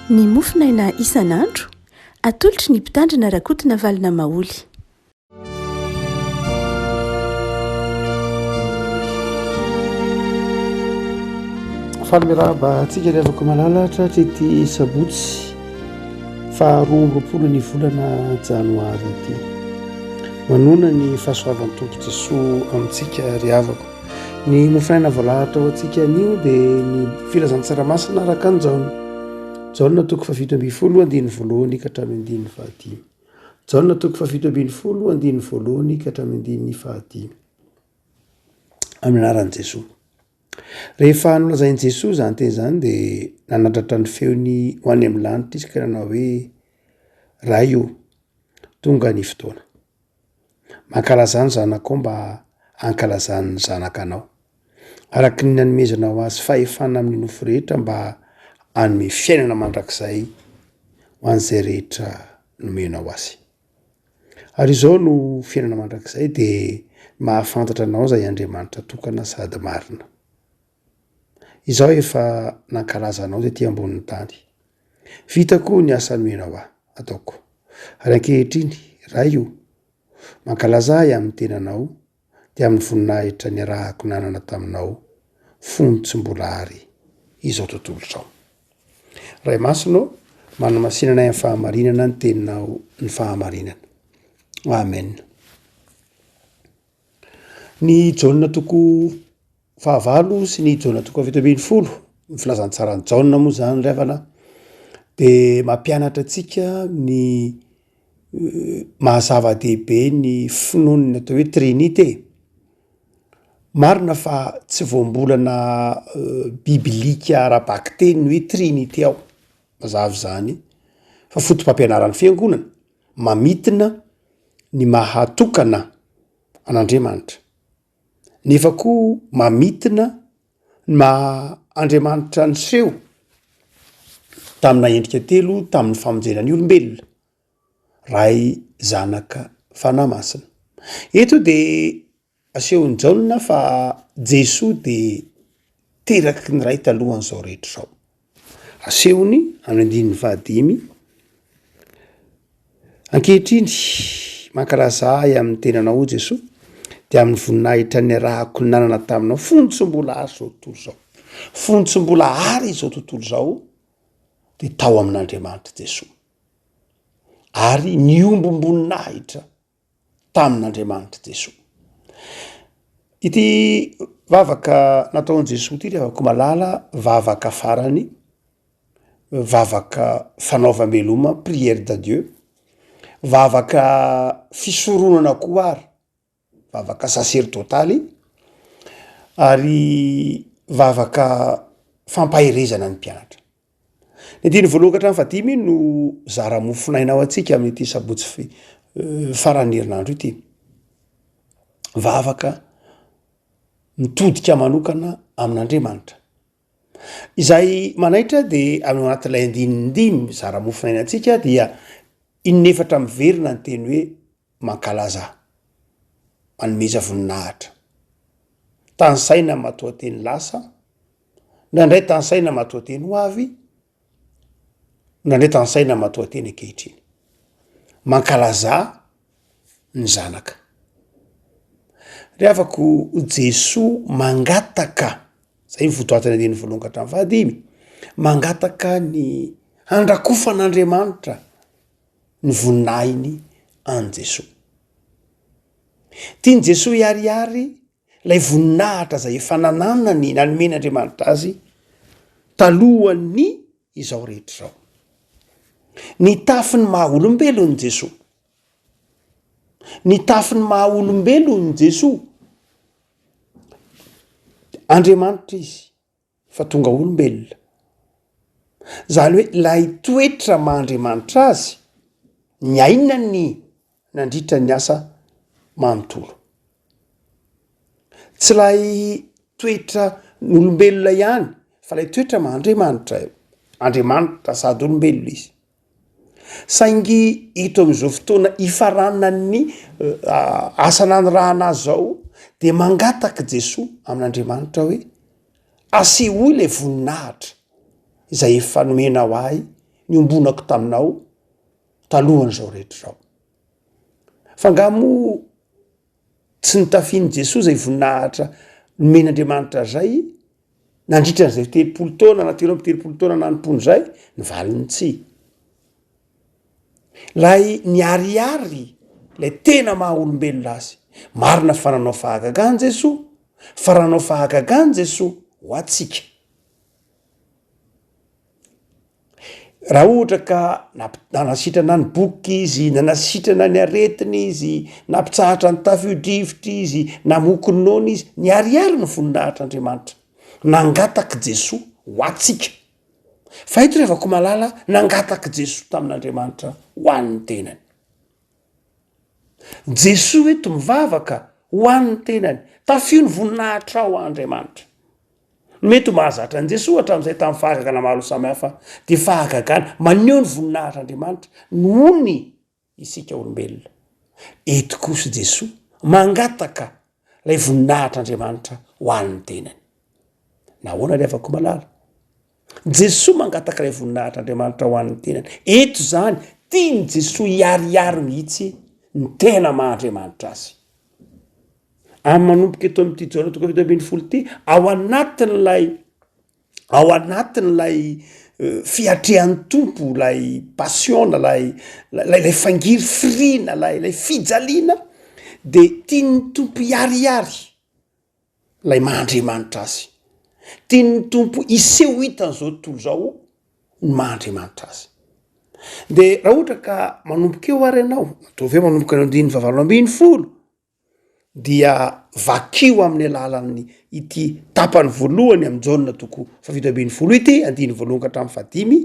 Ny mofonaina isan'andro, atolotry ny Mpitandrina Rakotonavalona Maholy. Faly miarahaba antsika ry havako malala tratry ity sabotsy faha 22 ny volana janoary ity. Manoana ny fahasoavan'ny Tompo Jesoa amintsika ry havako. Ny mofonaina voalahatra ho antsika anio dia ny filazantsara masina araka an'i Jaona. Jaona toko faha 17 andininy voalohany ka hatramin'ny andininy fahadimy. Jaona toko faha 17 andininy voalohany ka hatramin'ny andininy fahadimy. Amin'ny anaran'i Jesoa. Rehefa nolazain'i Jesoa izany teny izany dia nanandratra ny feony ho any amin'ny lanitra izy ka nanao hoe, Ray o, tonga ny fotoana. Mankalazà ny zanakao mba hankalazan'ny zanaka anao. Araka ny nanomezanao azy fahefana amin'ny nofo rehetra mba hanome fiainana mandrakizay ho an'izay rehetra nomenao azy. Ary izao no fiainana mandrakizay dia mahafantatra anao izay Andriamanitra tokana sady marina. Izaho efa nankalaza anao tety ambonin'ny tany. Vitako ny asa nomenao ahy ataoko. Ary ankehitriny, Ray o, mankalaza ahy amin'ny tenanao dia amin'ny voninahitra niarahako nanana taminao fony tsy mbola ary izao tontolo izao. Ray Masina ô, manamasina anay amin'ny fahamarinana ny teninao ny fahamarinana. Amen. Ny Jaona toko fahavalo sy ny Jaona toko faha 17, ny filazantsaran'i Jaona moa zany ry havana de mampianatra antsika ny maha zava-dehibe ny finoana ny atao hoe trinite. Marina fa tsy voambolana biblika ara-bakiteny ny hoe trinite ao, mazava izany fa foto-pampianaran'ny fiangonana, mamintina ny maha tokana an'Andriamanitra, nefa koa mamintina ny maha Andriamanitra niseho tamina endrika telo tamin'ny famonjena ny olombelona. Ray, Zanaka, Fanahy Masina. Eto de asehon'i Jaona fa Jesoa de teraky ny Ray talohan'izao rehetra izao. Asehony amin'ny andininy fahadimy, Ankehitriny, mankalaza ahy amin'ny tenanao, hoy Jesoa, dia amin'ny voninahitra niarahako nanana taminao fony tsy mbola ary izao tontolo izao. Fony tsy mbola ary izao tontolo izao dia tao amin'Andriamanitra Jesoa. ary niombom-boninahitra tamin'Andriamanitra Jesoa. Ity vavaka nataon'i Jesoa ity ry havako malala, vavaka farany, vavaka fanaovam-beloma, prière d'adieu, vavaka fisoronana koa ary. vavaka saserdotaly ary vavaka fampaherezana ny mpianatra. Ny andininy voalohany ka hatramin'ny fahadimy no zara mofonaina ho antsika amin'ity sabotsy fi- faran'ny herinandro ity. Vavaka mitodika manokana amin'Andriamanitra. Izay manaitra de ao anatin'ilay andininy dimy zara mofonaina antsika dia inefatra miverina ny teny hoe Mankalazà. Manomeza voninahitra. Tanisaina matoanteny lasa, indraindray tanisaina matoanteny ho avy, indraindray tanisaina matoanteny ankehitriny. Mankalazà ny zanaka. Ry havako, Jesoa mangataka, zay ny votoatin'ny andininy voalohany ka hatramin'ny fahadimy, mangataka ny handrakofan'Andriamanitra ny voninahiny an'i Jesoa. Tian'i Jesoa hiharihary ilay voninahitra izay efa nananany, nanomen'Andriamanitra azy talohan'ny izao rehetra izao. Nitafy ny maha olombelona Jesoa. Nitafy ny maha olombelona Jesoa. Andriamanitra izy. fa tonga olombelona. Zany hoe ilay toetra maha Andriamanitra azy niainany nandritra ny asa manontolo. Tsy ilay toetra olombelona ihany fa ilay toetra maha Andriamanitra, Andriamanitra sady olombelona izy. Saingy eto amin'izao fotoana ifaranan'ny asa nanirahana azy izao dia mangataka Jesoa amin'Andriamanitra hoe asehoy ilay voninahitra izay efa nomenao ahy. niombonako taminao talohan'izao rehetra izao. Fa angaha moa tsy nitafian'i Jesoa izay voninahitra nomen'Andriamanitra izay nandritra an'izay 30 taona na 33 taona nanompoany izay? Ny valiny tsia. Ilay niharihary ilay tena maha olombelona azy. Marina fa nanao fahagagana Jesoa, fa raha nanao fahagagana Jesoa ho antsika. Raha ohatra ka nanasitrana ny boky izy, nanasitrana ny aretina izy, nampitsahatra ny tafio-drivotra izy, namoky ny noana izy, niharihary ny voninahitr'Andriamanitra. Nangatak'i Jesoa ho antsika. Fa eto ry havako malala, nangatak'i Jesoa tamin'Andriamanitra ho an'ny tenany. Jesoa eto mivavaka ho an'ny tenany. Tafio ny voninahitrao Andriamanitra. Ny mety ho mahazatra an'i Jesoa hatramin'izay tamin'ny fahagagana maro samihafa dia fahagagana maneho ny voninahitr'Andriamanitra noho ny isika olombelona. Eto kosa Jesoa mangataka ilay voninahitr'Andriamanitra ho an'ny tenany. Nahoana ry havako malala? Jesoa mangataka ilay voninahitr'Andriamanitra ho an'ny tenany. Eto izany, tian'i Jesoa hiharihary mihitsy ny tena maha Andriamanitra azy. Ary manomboka eto amin'ity Jaona toko 17 ity, ao anatin'ilay ao anatin'ilay fiatrehan'ny Tompo, ilay passion, ilay ilay fangirifiriana, ilay ilay fijaliana, de tian'ny Tompo hiharihary ilay maha Andriamanitra azy. Tian'ny Tompo hiseho hitan'izao tontolo izao ny maha Andriamanitra azy. De raha ohatra ka manomboka eo ary ianao, ataovy hoe manomboka ny andininy fahavalo ambinifolo, dia vakio amin'ny alalan'ny ity tapany voalohany amin'ny Jaona toko faha-17 ity, andininy voalohany ka hatramin'ny fahadimy,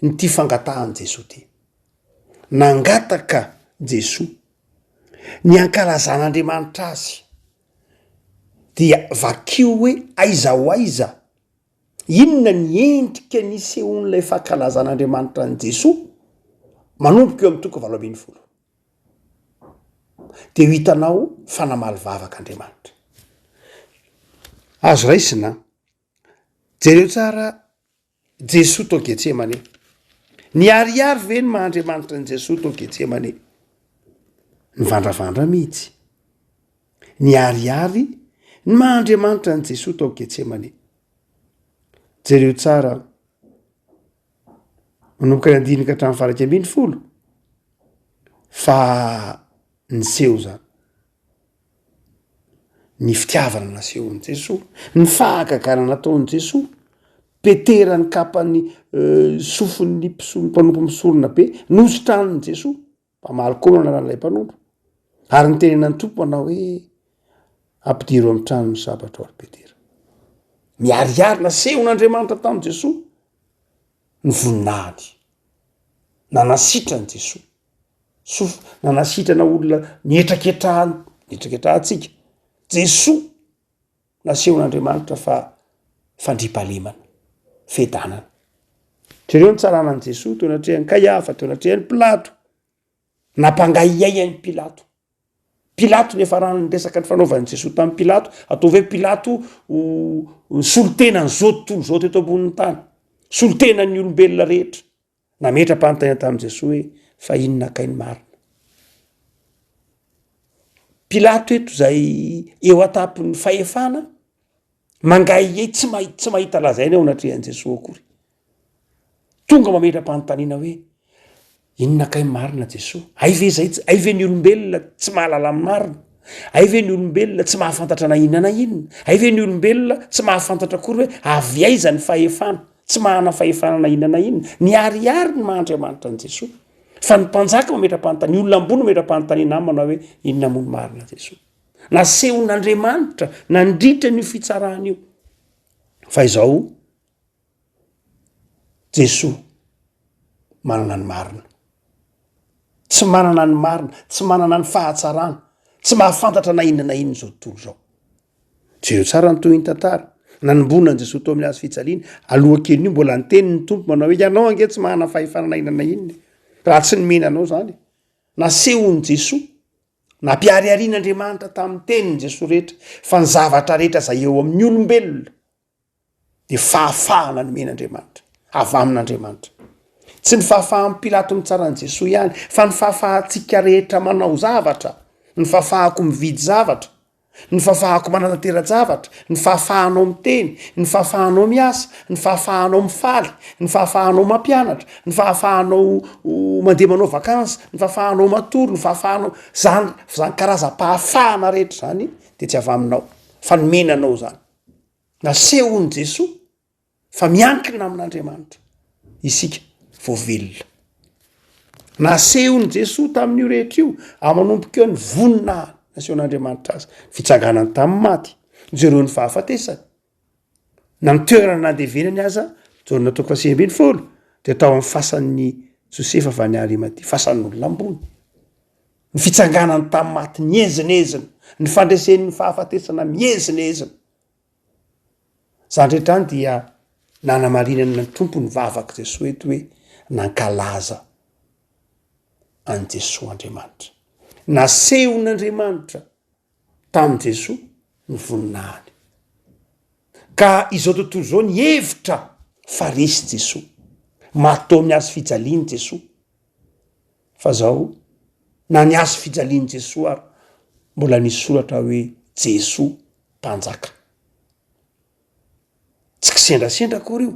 nyity fangatahan'i Jesoa ity. Nangataka Jesoa ny hankalazan'Andriamanitra azy, dia vakio hoe aiza ho aiza, inona ny endrika nisehoan'ilay fankalazan'Andriamanitra an'i Jesoa, manomboka eo amin'ny toko 18. Dia ho hitanao fa namaly vavaka Andriamanitra. Azo raisina an. Jereo tsara Jesoa tao Getsemane. Niharihary ve ny maha Andriamanitra an'i Jesoa tao Getsemane? Nivandravandra mihitsy. Niharihary ny maha Andriamanitra an'i Jesoa tao Getsemane. Jereo tsara manomboka ny andininy ka hatramin'ny faha 11 fa niseho zany ny fitiavana nasehon'i Jesoa, ny fahagagana nataon'i Jesoa, Petera nikapa ny sofin'ny mpiso- mpanompo misorona be, nositranin'i Jesoa, mpamaly koa no anaran'ilay mpanompo, ary nitenenan'ny Tompo manao hoe ampidiro amin'ny trano ny sabatrao ry Petera. Miharihary nasehon'Andriamanitra tamin'i Jesoa ny voninahiny. Nanasitrana Jesoa. Soa nanasitrana olona nihetraketrahany, nihetraketrahantsika. Jesoa nasehon'Andriamanitra fa fandriampahalemana, fiadanana. Jereo ny tsarana an'i Jesoa teo anatrehan'i Kaiafa, teo anatrehan'i Pilato. Nampangaihay an'i Pilato. Pilato niafarany ny resaka nifanaovan'i Jesoa tamin'i Pilato, ataovy hoe Pilato ho solontenan'izao tontolo izao teto ambonin'ny tany, solontenan'ny olombelona rehetra. Nametra-panontaniana tamin'i Jesoa hoe fa inona kay ny marina? Pilato eto izay eo an-tampon'ny fahefana, mangaihay tsy mahi- tsy mahita lazaina eo anatrehan'i Jesoa akory. Tonga mametra-panontaniana hoe, inona kay marina Jesoa? Hay ve zay, hay ve ny olombelona tsy mahalala ny marina? Hay ve ny olombelona tsy mahafantatra na inona na inona? Hay ve ny olombelona tsy mahafantatra akory hoe avy aiza ny fahefana? Tsy manana fahefana na inona na inona. Niharihary ny maha Andriamanitra an'i Jesoa. Fa ny mpanjaka mametra-panontaniana, ny olona ambony mametra-panontaniana aminy manao hoe, inona moa ny marina Jesoa? Nasehon'Andriamanitra nandritra an'io fitsarana io fa izao Jesoa manana ny marina. Tsy manana ny marina, tsy manana ny fahatsarana, tsy mahafantatra na inona na inona izao tontolo izao. Jereo tsara ny tohin'ny tantara. Nanomboana an'i Jesoa teo amin'ny hazo fijaliana. Aloha kelin'io mbola niteny ny Tompo manao hoe ianao ange tsy manana fahefana na inona na inona e. Raha tsy nomena anao izany. Nasehon'i Jesoa, nampihariharian'Andriamanitra tamin'ny tenin'i Jesoa rehetra fa ny zavatra rehetra izay eo amin'ny olombelona dia fahafahana nomen'Andriamanitra, avy amin'Andriamanitra. Tsy ny fahafahan'i Pilato mitsara an'i Jesoa ihany, fa ny fahafahantsika rehetra manao zavatra, ny fahafahako mividy zavatra, ny fahafahako manatantera-javatra, ny fahafahanao miteny, ny fahafahanao miasa, ny fahafahanao mifaly, ny fahafahanao mampianatra, ny fahafahanao mandeha manao vakansy, ny fahafahanao matory, ny fahafahanao, zany zany karazam-pahafahana rehetra zany de tsy avy aminao fa nomena anao zany. Nasehon'i Jesoa fa miankina amin'Andriamanitra isika vao velona. Nasehon'i Jesoa tamin'io rehetra io, ary manomboka eo ny voninahiny nasehon'Andriamanitra azy, ny fitsanganany tamin'ny maty, jereo ny fahafatesany, na ny toerana nandevenany aza, Jaona toko faha 19, dia tao amin'ny fasan'ny Josefa avy any Arimatia, fasan'olona ambony. Ny fitsanganany tamin'ny maty niezinezina, ny fandresen'ny fahafatesana miezinezina. Izany rehetra izany dia nanamarinana ny Tompo ny vavak'i Jesoa eto hoe nankalaza an'i Jesoa Andriamanitra. Nasehon'Andriamanitra tamin'i Jesoa ny voninahiny. Ka izao tontolo izao nihevitra fa resy Jesoa. Maty teo amin'ny hazo fijaliana Jesoa. Fa zao, na ny hazo fijalian'i Jesoa ary mbola nisy soratra hoe Jesoa Mpanjaka. Tsy kisendrasendra akory io.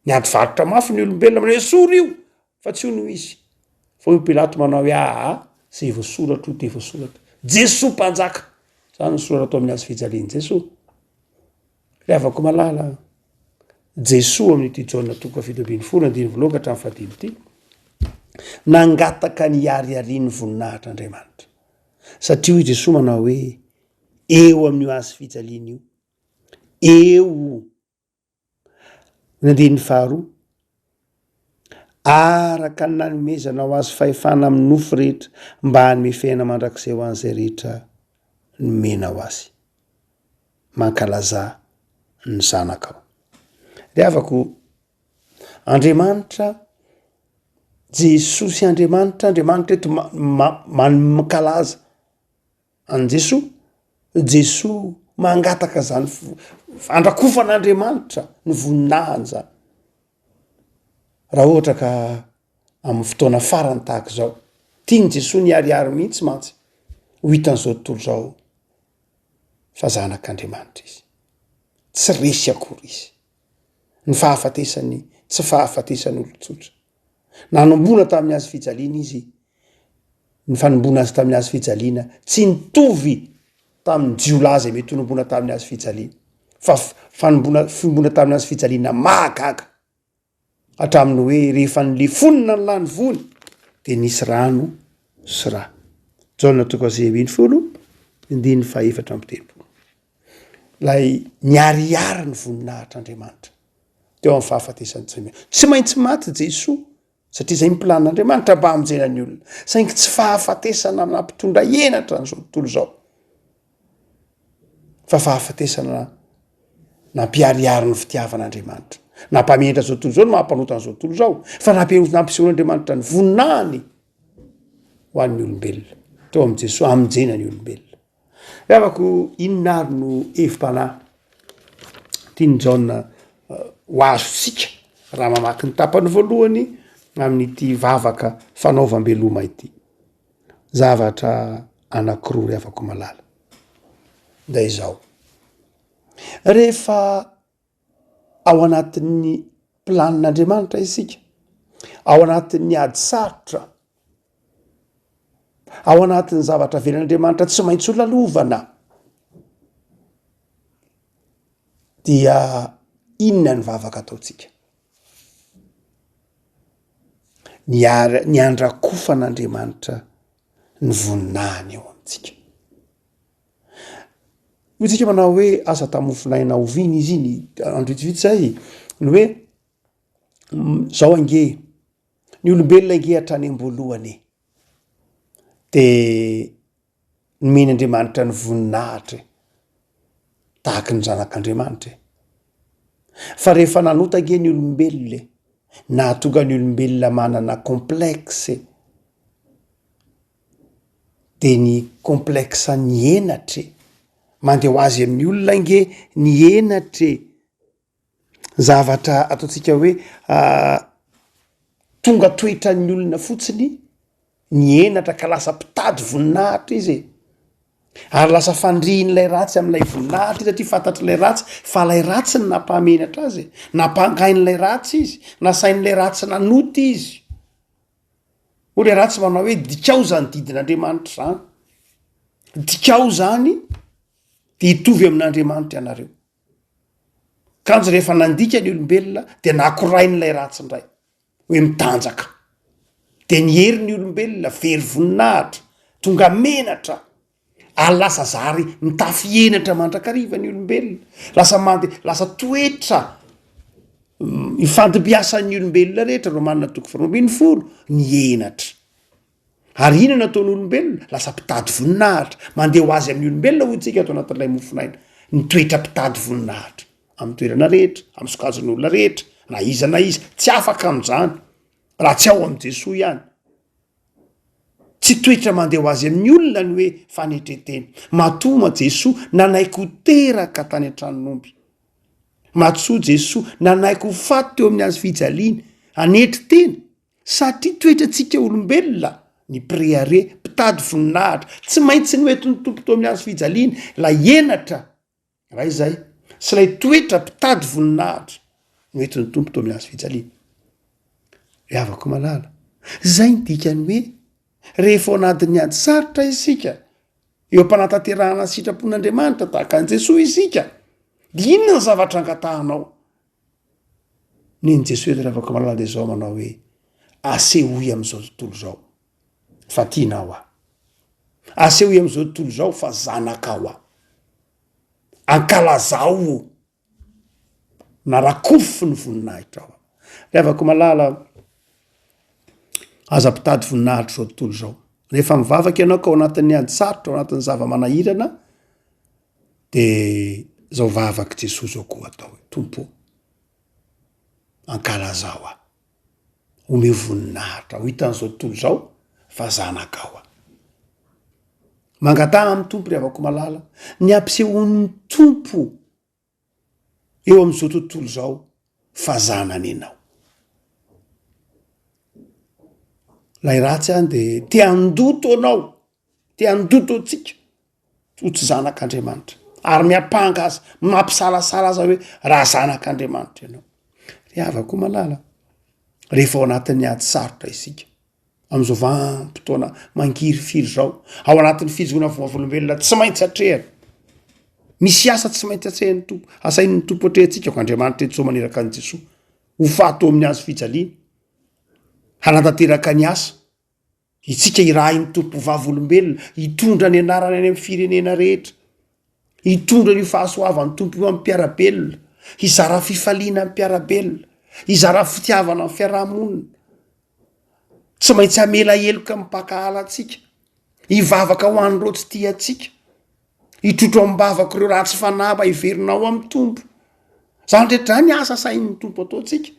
Niady varotra mafy ny olombelona manao hoe esory io fa tsy io no izy. Fa hoy Pilato manao hoe aa zay voasoratra io de voasoratra. Jesoa Mpanjaka. Zany ny soratra tao amin'ny hazo fijalian'i Jesoa. Ry havako malala a! Jesoa amin'ity Jaona toko faha 17 andininy voalohany ka hatramin'ny fahadimy ity, nangataka ny hihariharian'ny voninahitr'Andriamanitra. Satria hoy Jesoa manao hoe, eo amin'io hazo fijaliana io, eo ny andininy faharoa, araka ny nanomezanao azy fahefana amin'ny nofo rehetra mba hanome fiainana mandrakizay ho an'izay rehetra nomenao azy. Mankalazà ny zanakao. Ry havako, Andriamanitra, Jesosy Andriamanitra, Andriamanitra eto mankalaza an'i Jesoa, Jesoa mangataka zany andrakofan'Andriamanitra ny voninahiny zany. Raha ohatra ka amin'ny fotoana farany tahaka izao, tian'i Jesoa ny hiharihary mihitsy mantsy ho hitan'izao tontolo izao fa zanak'Andriamanitra izy. Tsy resy akory izy. Ny fahafatesany tsy fahafatesan'olon-tsotra. Nanomboana tamin'ny hazo fijaliana izy, ny fanomboana azy tamin'ny hazo fijaliana tsy nitovy tamin'ny jiolahy izay mety ho nomboana tamin'ny hazo fijaliana, fa fanomboana fomboana tamin'ny hazo fijaliana mahagaga, hatramin'ny hoe rehefa nilefonina ny lany vony de nisy rano sy rà. Jaona toko faha 19 andininy faha 34. Ilay niharihary ny voninahitr'Andriamanitra. teo amin'ny fahafatesan'i Jesoa. Tsy maintsy maty Jesoa satria izay ny planin'Andriamanitra mba hamonjena ny olona. Saingy tsy fahafatesana nampitondra henatra an'izao tontolo izao fa fahafatesana nampiharihary ny fitiavan'Andriamanitra. Nampamenatra izao tontolo izao ny maha-mpanota an'izao tontolo izao fa nampisehoan'Andriamanitra ny voninahiny ho an'ny olombelona teo amin'i Jesoa hamonjena ny olombelona. Ry havako, inona ary no hevi-panahy tian'i Jaona ho azontsika raha mamaky ny tapany voalohany amin'ity vavaka fanaovam-beloma ity? Zavatra anankiroa ry havako malala, dia izao, rehefa ao anatin'ny planin'Andriamanitra isika, ao anatin'ny ady sarotra, ao anatin'ny zavatra avelan'Andriamanitra tsy maintsy ho lalovana, dia inona ny vavaka ataontsika? Ny ar- ny andrakofan'Andriamanitra ny voninahiny eo amintsika. Hoy tsika manao hoe asa tamofonaina oviana izy iny, andro vitsivitsy zay, ny hoe zao ange, ny olombelona ange hatrany am-boalohany e, de nomen'Andriamanitra ny voninahitra e, tahaky ny zanak'Andriamanitra e, fa rehefa nanota ange ny olombelona e, nahatonga ny olombelona manana complexe e, de ny complexe ny henatra e, mandeha ho azy amin'ny olona ange ny henatra e, zavatra ataontsika hoe. Tonga toetran'ny olona fotsiny ny henatra ka lasa mpitady voninahitra izy e. Ary lasa fandrihin'ilay ratsy amin'ilay voninahitra izy satria fantatr'ilay ratsy fa ilay ratsy no nampahamenatra azy e. Nampangain'ilay ratsy izy, nasain'ilay ratsy nanota izy. Hoy ilay ratsy manao hoe dikao izany didin'Andriamanitra izany. Dikao izany dia hitovy amin'Andriamanitra ianareo. Kanjo rehefa nandika ny olombelona dia nakorain'ilay ratsy indray hoe mitanjaka. Dia ny herin'ny olombelona very voninahitra, tonga menatra ary lasa zary mitafy henatra mandrakariva ny olombelona. Lasa mande- lasa toetra ifandimbiasan'ny olombelona rehetra, Romana toko faharoa ambinifolo, ny henatra. Ary inona no ataon'olombelona? Lasa mpitady voninahitra. Mandeha ho azy amin'ny olombelona hoy tsika ato anatin'ilay mofonaina. Ny toetra mpitady voninahitra. Amin'ny toerana rehetra, amin'ny sokajin'olona rehetra, na iza na iza. Tsy afaka amin'izany raha tsy ao amin'i Jesoa ihany. Tsy toetra mandeha ho azy amin'ny olona ny hoe fanetren-tena. Matoa ma Jesoa nanaiky ho teraka tany an-tranon'omby. Matoa Jesoa nanaiky ho faty teo amin'ny hazo fijaliana. Hanetry tena. Satria toetrantsika olombelona ny mpirehareha, mpitady voninahitra, tsy maintsy noentin'ny Tompo teo amin'ny hazo fijaliana ilay henatra, raha izay, sy ilay toetra mpitady voninahitra noentin'ny Tompo teo amin'ny hazo fijaliana. Ry havako malala, izay ny dikany hoe rehefa ao anatin'ny ady sarotra isika, eo am-panatanterahana ny sitrapon'Andriamanitra tahaka an'i Jesoa isika, dia inona ny zavatra angatahanao? Nen'i Jesoa eto Ravakomalala dia izao manao hoe, asehoy amin'izao tontolo izao fa tianao aho. Asehoy amin'izao tontolo izao fa zanakao aho. Ankalazao o, na rakofy ny voninahitrao aho. Ry havako malala, aza mpitady voninahitra izao tontolo izao. Rehefa mivavaka ianao ka ao anatin'ny ady sarotra, ao anatin'ny zava-manahirana, De zao vavak'i Jesoa zao koa atao hoe, Tompo ô, ankalazao aho, omeo voninahitra ho hitan'izao tontolo izao fa zanakao aho. Mangataha amin'ny Tompo ry havako malala, ny hampisehoan'ny Tompo eo amin'izao tontolo izao fa zanany ianao. Ilay ratsy any de te handoto anao, te handoto antsika ho tsy zanak'Andriamanitra ary miampanga azy, mampisalasala aza hoe raha zanak'Andriamanitra ianao. Ry havako malala, rehefa ao anatin'ny ady sarotra isika, amin'izao vanim-potoana mangirifiry izao, ao anatin'ny fizoana vavolombelona tsy maintsy atrehana, misy asa tsy maintsy atrehan'ny Tompo, asain'ny Tompo atrehantsika, ko Andriamanitra eto izao maniraka an'i Jesoa ho faty eo amin'ny hazo fijaliana, hanatanteraka ny asa. Itsika irahin'ny Tompo ho vavolombelona, hitondra ny anarany any amin'ny firenena rehetra, hitondra an'io fahasoavan'ny Tompo io amin'ny mpiara-belona, hizara fifaliana amin'ny mpiara-belona, hizara fitiavana amin'ny fiarahamonina. Tsy maintsy hamela heloka amin'ny mpankahala antsika, hivavaka ho an'ireo tsy tia antsika, hitrotro am-bavaka ireo ratsy fanahy mba hiverina ao amin'ny Tompo. Zany rehetra zany asa sahin'ny Tompo ataontsika.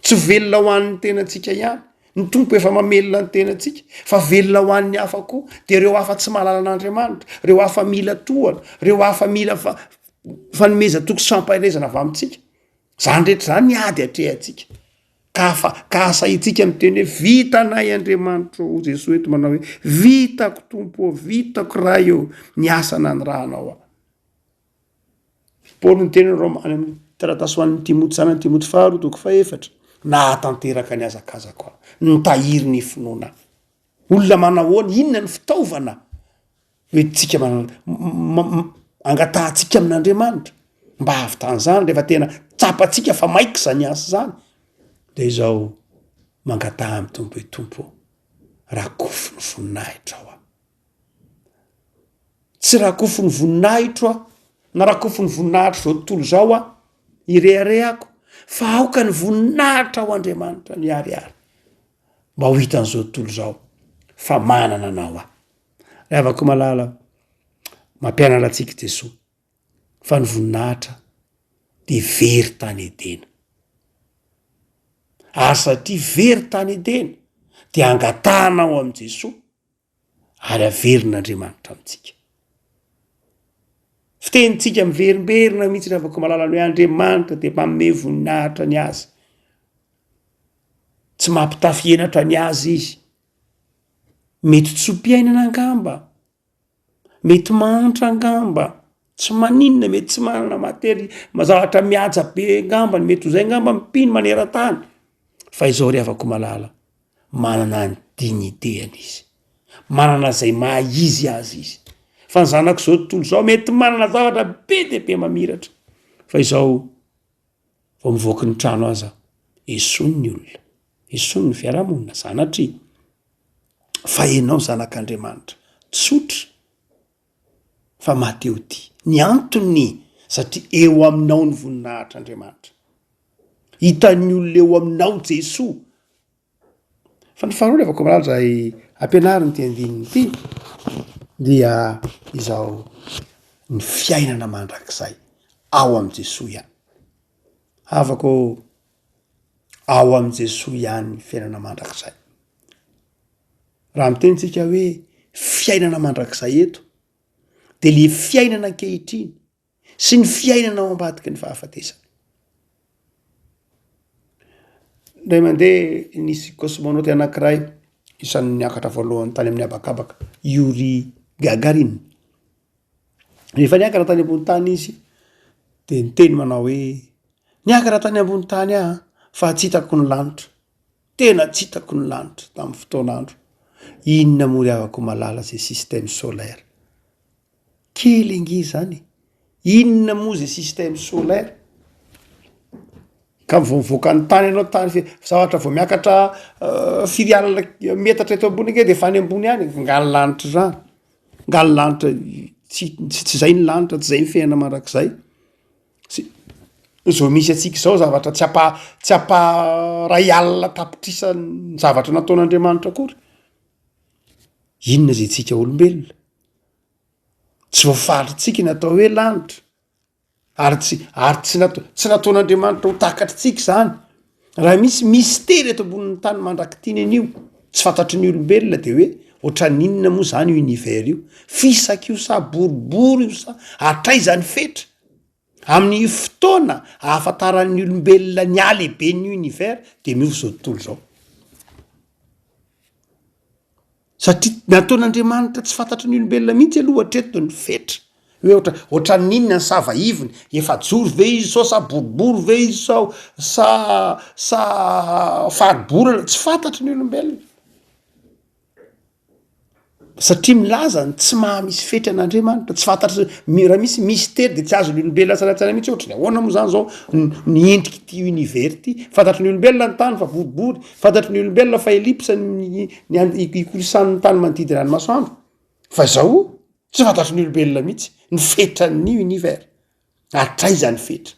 Tsy velona ho an'ny tenantsika ihany. Ny Tompo efa mamelona ny tenantsika fa velona ho an'ny hafa koa. De ireo hafa tsy mahalala an'Andriamanitra, ireo hafa mila tohana, ireo hafa mila fa- fanomezan-toky sy fampaherezana avy amintsika. Zany rehetra zany ady atrehantsika. Ka afa, ka asahintsika miteny hoe vitanay Andriamanitra ô, hoy Jesoa eto manao hoe vitako Tompo ô, vitako Ray ô, ny asa nanirahanao ahy. Paoly niteny ny Roma any amin'ny taratasy ho an'ny Timoty zanany Timoty faharoa toko fahefatra, nahatanteraka ny hazakazako aho, nitahiry ny finoana aho. Olona manahoana, inona ny fitaovana hoentintsika angatahantsika amin'Andriamanitra mba hahavitan'izany rehefa tena tsapantsika fa maika izany asa izany, de izao mangataha amin'ny Tompo hoe Tompo ô, rakofy ny voninahitrao aho. Tsy rakofy ny voninahitro aho, na rakofy ny voninahitr'izao tontolo izao aho, ireharehako, fa aoka ny voninahitra ao Andriamanitra no hiharihary, mba ho hitan'izao tontolo izao fa manana anao aho. Ry havako malala, mampianatra antsika Jesoa fa ny voninahitra dia very tany Edena. Ary satria very tany Edena dia angatahana ao amin'i Jesoa ary averin'Andriamanitra amintsika. Fitenintsika miverimberina mihitsy ry havako malala ny hoe Andriamanitra dia manome voninahitra ny azy. Tsy mampitafy henatra ny azy izy. Mety tso-piainana angamba, mety mahantra angamba, tsy maninona, mety tsy manana matery zavatra mihaja be angambany, mety ho zay angamba ny mpino maneran-tany, fa izao ry havako malala, manana ny dignité-ny izy, manana zay maha izy azy izy, fa ny zanak'izao tontolo izao mety manana zavatra be dia be mamiratra, fa izao vao mivoaky ny trano aza esoiny ny olona, esoiny ny fiarahamonina, sanatria fa ianao zanak'Andriamanitra, tsotra fa mahatehotia, ny antony satria eo aminao ny voninahitr'Andriamanitra, hitan'ny olona eo aminao Jesoa. Fa ny faharoa rehefa koa izay ampianariny ity andininy ity dia izao ny fiainana mandrakizay ao amin'i Jesoa ihany. Havako ô, ao amin'i Jesoa ihany ny fiainana mandrakizay. Raha miteny tsika hoe fiainana mandrakizay eto de le fiainana ankehitriny sy ny fiainana ao ambadiky ny fahafatesana. Indray mandeha nisy cosmonaute anankiray isan'ny niakatra voalohany tany amin'ny habakabaka, Youri Gagarin. Rehefa niakatra tany ambony tany izy de niteny manao hoe niakatra tany ambony tany aho fa tsy hitako ny lanitra, tena tsy hitako ny lanitra tamin'ny fotoan'andro. Inona moa ry havako malala zay système solaire? Kely ange izany e! Inona moa zay système solaire? Ka vao mivoaka ny tany ianao tany fe- zavatra vao miakatra firy alina metatra eto ambony ange de efa any ambony any, nga ny lanitra zany, nga ny lanitra tsy tsy zay ny lanitra, tsy zay ny fiainana mandrakizay, sy zao misy antsika zao zavatra tsy ampa- tsy ampa ray alina tapitrisa ny zavatra nataon'Andriamanitra akory, inona zay tsika olombelona? Tsy voafaritsika ny atao hoe lanitra, ary tsy ary tsy natao tsy nataon'Andriamanitra ho takatritsika izany. Raha misy mistery eto ambonin'ny tany mandrak'ity ny anio, tsy fantatry ny olombelona de hoe ohatran'ny inona moa zany io univers io? Fisaka io sa boribory io sa hatraiza ny fetra? Amin'ny fotoana ahafantaran'ny olombelona ny halehiben'ny univers de miova izao tontolo izao. Satria nataon'Andriamanitra tsy fantatry ny olombelona mihitsy aloha hatreto ny fetra. Hoe ohatra, ohatran'ny inona ny sava ivony, efajoro ve izy sao sa boribory ve izy sao sa sa faribolana, tsy fantatry ny olombelona. Satria milaza ny tsy maha misy fetra an'Andriamanitra, tsy fantatry ny, raha misy mistery de tsy azon'ny olombelona saina mihitsy ohatry ny ahoana moa zany zao ny endrik'ity univers ity, fantatry ny olombelona ny tany fa boribory, Fantatry ny olombelona fa ellipse ny ny an- ikorisan'ny tany manodidina ny masoandro, fa izao tsy fantatry ny olombelona mihitsy ny fetran'ny univers, hatraiza ny fetra,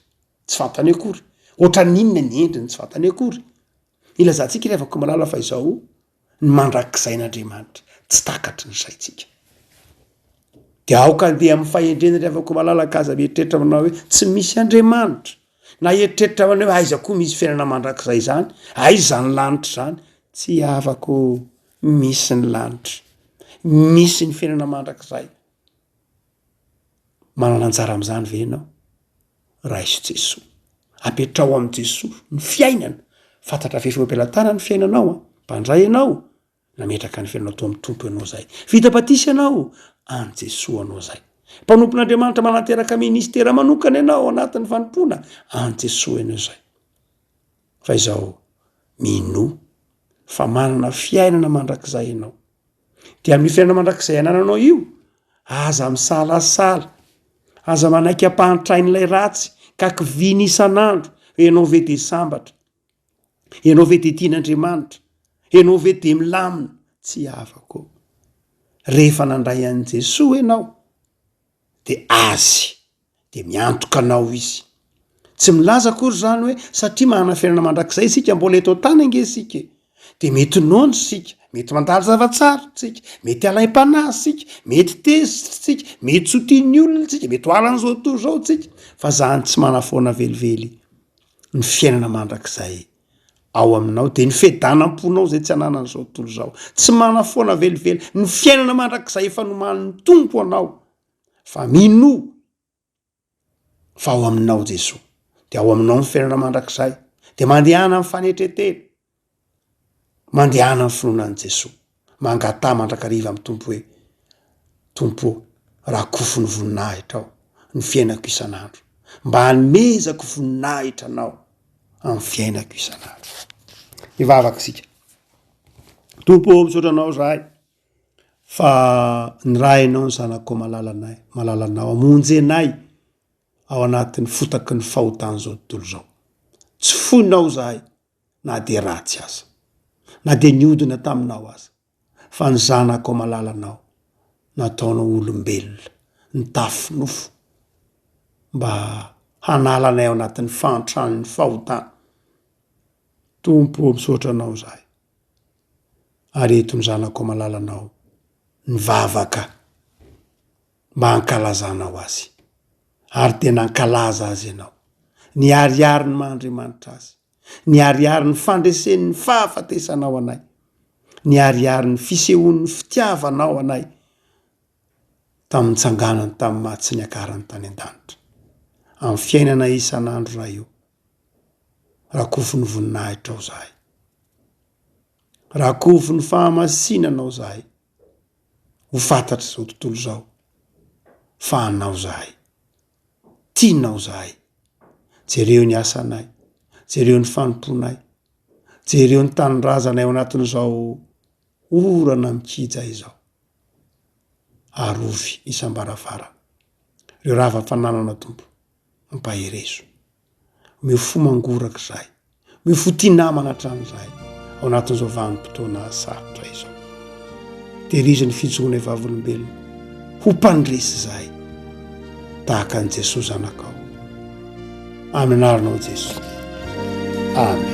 tsy fantany akory, ohatran'ny inona ny endriny tsy fantany akory. Ilazantsika ry havako malala fa izao ny mandrakizain'Andriamanitra tsy takatry ny saintsika. De aoka andeha amin'ny fahendrena ry havako malala ka aza mieritreritra manao hoe tsy misy Andriamanitra. Na eritreritra manao hoe aiza koa misy fiainana mandrakizay izany, aiza izany lanitra izany, tsy havako misy ny lanitra, misy ny fiainana mandrakizay. Manana anjara amin'izany ve ianao? Raiso Jesoa. Apetraho amin'i Jesoa ny fiainana. Fantatra fa efa eo am-pelatanana ny fiainanao an, mpandray ianao, Nametraka ny fiainanao tao amin'ny Tompo ianao izay. Vita batisa ianao, an'i Jesoa anao izay. Mpanompon'Andriamanitra manateraka ministera manokana ianao ao anatin'ny fanompoana, an'i Jesoa ianao izay. Fa izao, minoa fa manana fiainana mandrakizay ianao. Dia amin'io fiainana mandrakizay anananao io, aza misalasala, aza manaiky ampahantrain'ilay ratsy ka kiviana isan'andro hoe ianao ve dia sambatra. Ianao ve dia tian'Andriamanitra? Ianao ve dia milamina? Tsy havako. Rehefa nandray an'i Jesoa ianao dia Azy, dia miantoka anao Izy. Tsy milaza akory izany hoe satria manana fiainana mandrakizay isika, mbola eto an-tany ange isika e! Dia mety noana isika, mety mandalo zava-tsarotra isika, mety alaim-panahy isika, mety tezitra isika, mety tsy ho tian'ny olona isika, mety ho halan'izao tontolo izao isika, fa izany tsy manafoana velively ny fiainana mandrakizay ao aminao dia ny fiadanam-ponao izay tsy ananan'izao tontolo izao tsy manafoana velively ny fiainana mandrakizay efa nomanin'ny Tompo anao fa minoa fa ao aminao Jesoa dia ao aminao ny fiainana mandrakizay dia mandehana amin'ny fanetretena. Mandehana amin'ny finoana an'i Jesoa. Mangataha mandrakariva amin'ny Tompo hoe, Tompo ô, rakofy ny voninahitrao ny fiainako isan'andro, mba hanomezako voninahitra Anao amin'ny fiainako isan'andro. Hivavaka isika. Tompo ô, misaotra Anao izahay fa nirahinao ny Zanakao malalanay, malalanao hamonjy anay ao anatin'ny fotaky ny fahotan'izao tontolo izao. Tsy foinao izahay na dia ratsy aza, na dia niodina taminao aza, fa ny Zanakao malalanao nataonao olombelona, nitafy nofo, mba hanala anay ao anatin'ny fahantran'ny fahotana. Tompo ô, misaotra Anao izahay, ary eto ny Zanakao malalanao nivavaka mba hankalazanao Azy, ary dia nankalaza Azy Ianao, niharihary ny maha Andriamanitra Azy, niharihary ny fandresen'ny fahafatesanao anay, niharihary ny fisehoan'ny fitiavanao anay tamin'ny nitsanganany tamin'ny maty sy niakarany tany an-danitra. Amin'ny fiainana isan'andro Ray o, rakofy ny voninahitrao zahay. Rakofy ny fahamasinanao zahay. Ho fantatr'izao tontolo izao fa anao zahay. Tianao zahay. Jereo ny asanay, jereo ny fanompoanay, jereo ny tanindrazanay ao anatin'izao orana mikija izao. Arovy isam-baravarana ireo rava-pananana Tompo, ampaherezo. Omeo fo mangoraka izahay. Omeo fo tia namana hatrany izahay ao anatin'izao vanim-potoana sarotra izao. Tehirizo ny fijoroanay vavolombelona ho mpandresy izahay tahaka an'i Jesoa Zanakao. Amin'ny anaranao Jesoa. Amen.